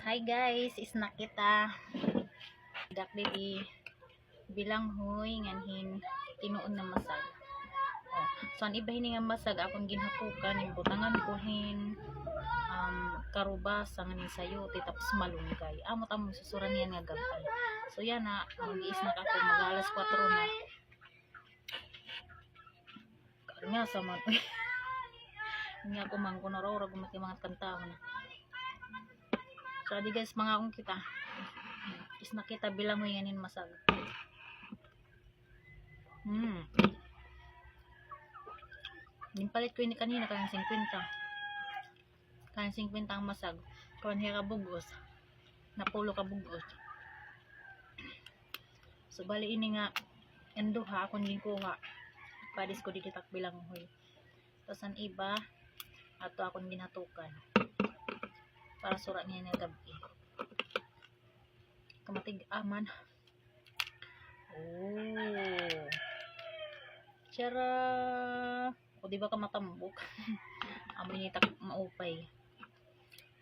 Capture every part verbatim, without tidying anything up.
Hi guys, snack kita. Dak didi bilanghoy ngan hin tinuon nga masag. Oh, so an iba hini nga masag akon ginhatukan, ginbutangan ko hin, um, karubasa ngan hin sayote tapos malunggay. Amo ta mo susuran niyan nga gab-ay. So yana, mag-i-snack ako, mag-alas kwatro na. Karnyasa man. Nga ko man ko na raw, raw gumati mga kantahon na. So, di guys, mga akong kita. Snack kita bilanghoy ngan hin masag. Hmm. Ginpalit ko ini kanina, kanang singkwenta. Kanang singkwenta an masag. Kuan hiya ka bug-os. Napulo ka bug-os. So, bali ini nga, an duha akon ginkuha. Padis ko didi tak bilanghoy. Tapos an iba, ato akon ginhatukan. Para sura niya nga gab-i. Kamatig-a man. Oh. Tiyara! O, di ba ka matambok? Amo ini tak maupay.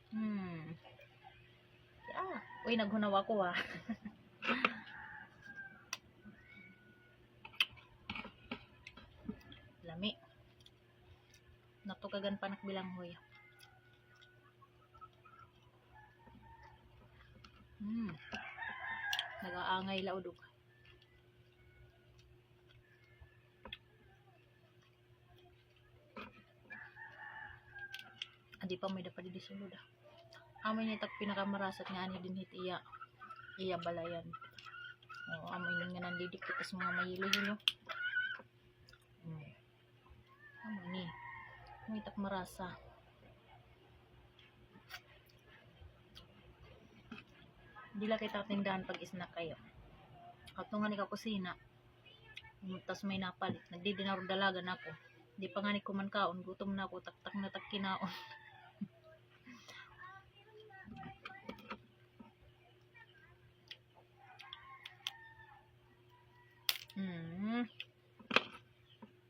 Hmm. Ah, uy, naghunaw ako, ah. Lami. Natukagan pa nak bilanghoy. Hmm. Nag-aangay la udog. Adi pa, may-ada pa didi sulod, ah. Amo ini tak pinakamarasat nga ani dinhi it iya, iya balayan. O, amo ini nga nandidikit tas mga mayelo-yelo. Hmm. Amo ini. Amo ini tak marasa. Diri la kita tindahan pag-snack kay ato ngani ka kusina. Tas may napalit. Nagdidinaro dalagan ako. Di pa ngani ko man kaon. Gutom na ako. Taktak na tak kinaon. Mm.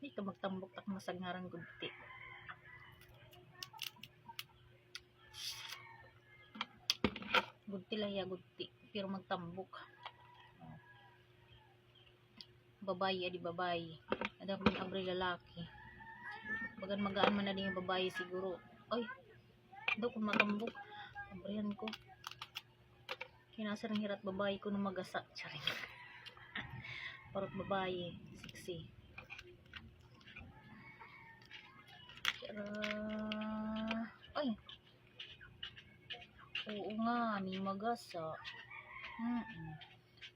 Di ka magtambok tak masag ngaran gudti. Gudti la hiya, gudti. Pero magtambok. Babayi, adi babayi. Ada ko abri lalaki. Bagan magaan man adi nga babayi siguro. Ay, daw kung matambok. Abrihan ko. Kinasar nga hirat babayi kuno magasa. Charing. Parot babayi. Sexy. Tara. Ay. Oo nga, ni magasa. Mm-mm.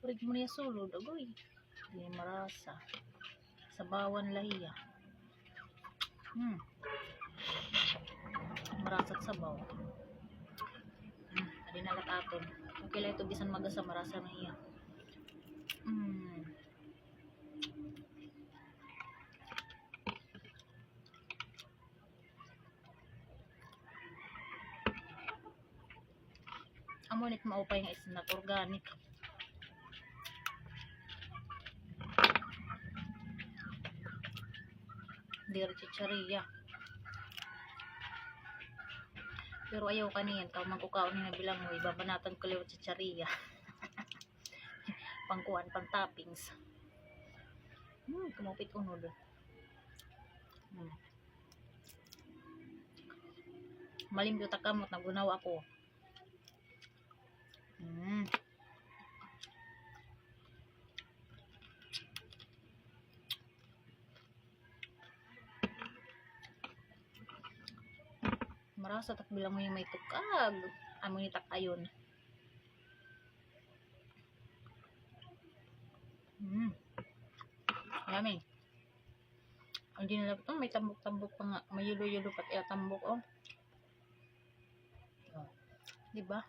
Urig mo niya sulod, agoy. Di marasa. Sabawan la hiya. Hmm. Marasa it sabaw. Hmm, adi na la it aton. Okay la ito, bisan magasa, marasa na hiya. Hmm. Amo nit maupay nga snack, organic. Diri chicharia. Pero ayaw kaniyan, kaw magkukaon ni nga bilanghoy, babanatan ko liwat chicharia. Pangkuan, pang toppings. Hmm, kumupit unod. Hmm. Malimpyo ta kamot, naghunaw ako. Mm. Marasa tak bilanghoy may tukag. Amo ini tak ayon. Mm. Yummy. Ang dinala ko, may tambok-tambok pa nga. May yellow-yellow pati iya tambok, oh. Oh. Di ba?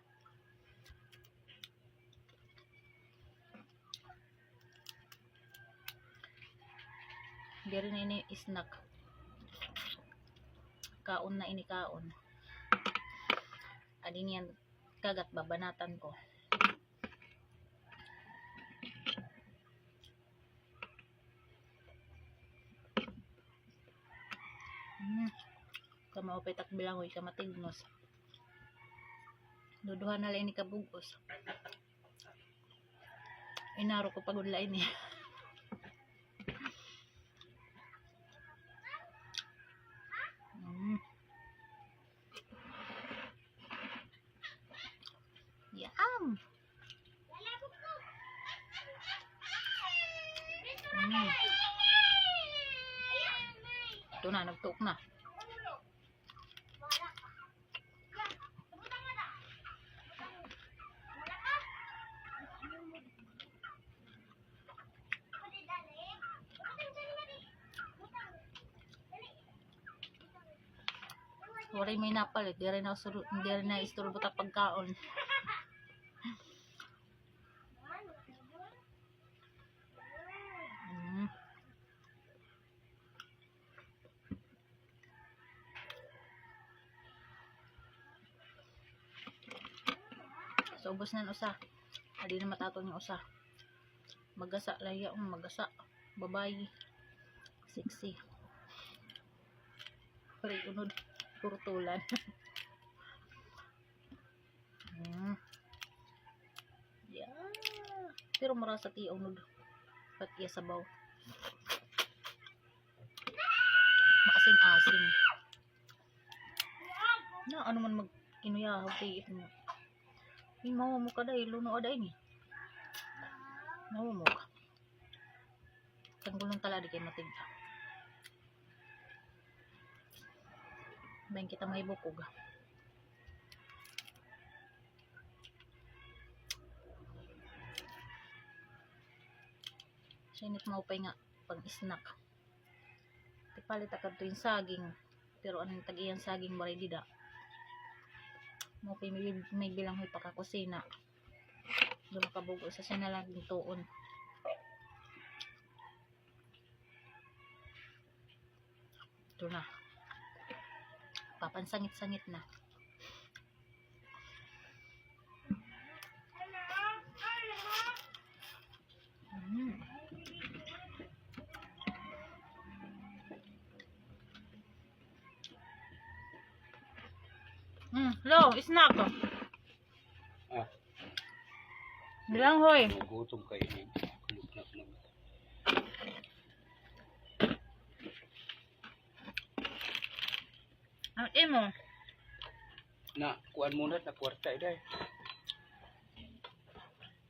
Diri na ini snack. Kaon na ini kaon. Adi niyan kagat, babanatan ko. Hmm. Kamaupay tak bilanghoy, kamatignos. Duduha na la ini ka bug-os. Inaro ko pa gud la ini. Mm. Yum. Mm. Ito na, nagtuok na. Waray may napalit, diri na istur-, diri na isturbo ta pagkaon. Mm. So, ubos na an usa. Adi na matatong yung usa. Magasa, lahiya, um, magasa. Babayi. Sexy. Pare, unod. Kurtulan. Mm. Yeah. Pero marasa ti unod. Pat iya sabaw. Maasim-asim. Na, ano man mag-, kinuyahaw kay ito mo. Ay, mawamok ka, day. Luno ka, day, ni. Mawamok. Tanggulon tala di kay matig. Bayan kita may bukog. Sinit maupay nga pang-snack. Tipalit ta kadto hin saging. Pero an tag-iya hin saging, waray dida. Maupay may, may bilanghoy pakakusina. Duha ka bug-os, usa na la gintuon. Ito na. Papansangit-sangit na. Mm. Mm, lo, snack. Ah. Bilanghoy. Gutom kayo ni. An imo? Na, kuan muna na kwarta, iday.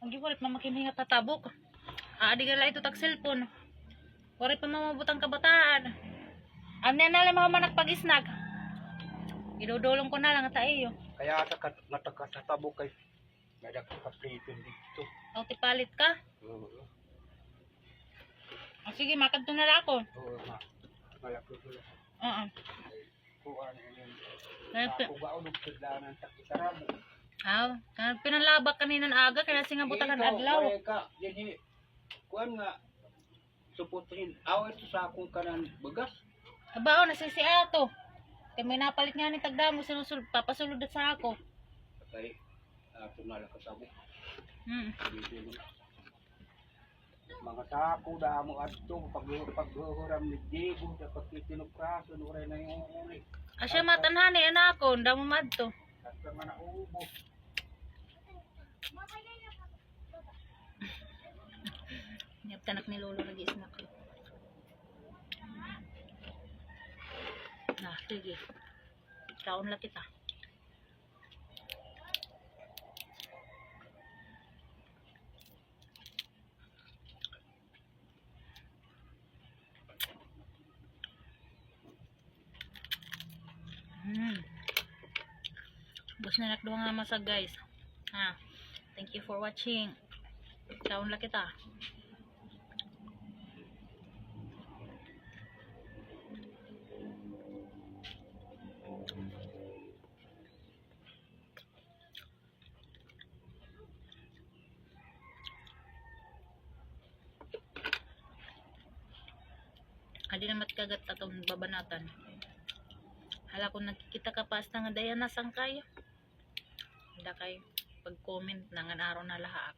Ang giwarit mamakinhingat na tabok. Ah, di gala ito tag cellphone. Waray pa mamabutang kabataan. Amni na lang mga manak pag-snack. Idudulong ko na lang ata iyo. Kaya ata kat-, matakas sa tabok kay May dagko ka prito dito. O, tipalit ka? Oo. O, sige, makadto na la ako. Oo, ma. Malapit ko lang. Oo. Kuan, yun. Ay, pi- Ako ba, unod, kailangan sa kitaramo. Aw, kaya pinalabak kanina nga aga, kaya singa butang an adlaw. Dito, wala ka, dinhi, kuan nga, Supot hin. Aw, ito sa akong kanan bugas. Aba, o, nasisi ato. Kay may napalit ngani tagdamo, sinusul-, papasulod sa ako. Patay. Ato na lang kasabot. Hmm. Bibili. Mga sako, damo adto, pag-, paghuhuram ni Diego, sa pagkitinopraso, nuray na yung uli. Asya, matanhani, anak ko, damo madto. At sa mga naubo. Niyap tanak ni Lolo lagi snack. Na, sige. Kaon la kita. Hmm. Ubos na nak duha nga masa, guys. Ha. Thank you for watching. Kaon la kita. Adi na matkagat aton babanatan. Hala, kung nakikita ka pa, hasta nga dayan na sangkay. Hala kay pag-comment na ngan araw na lahaak.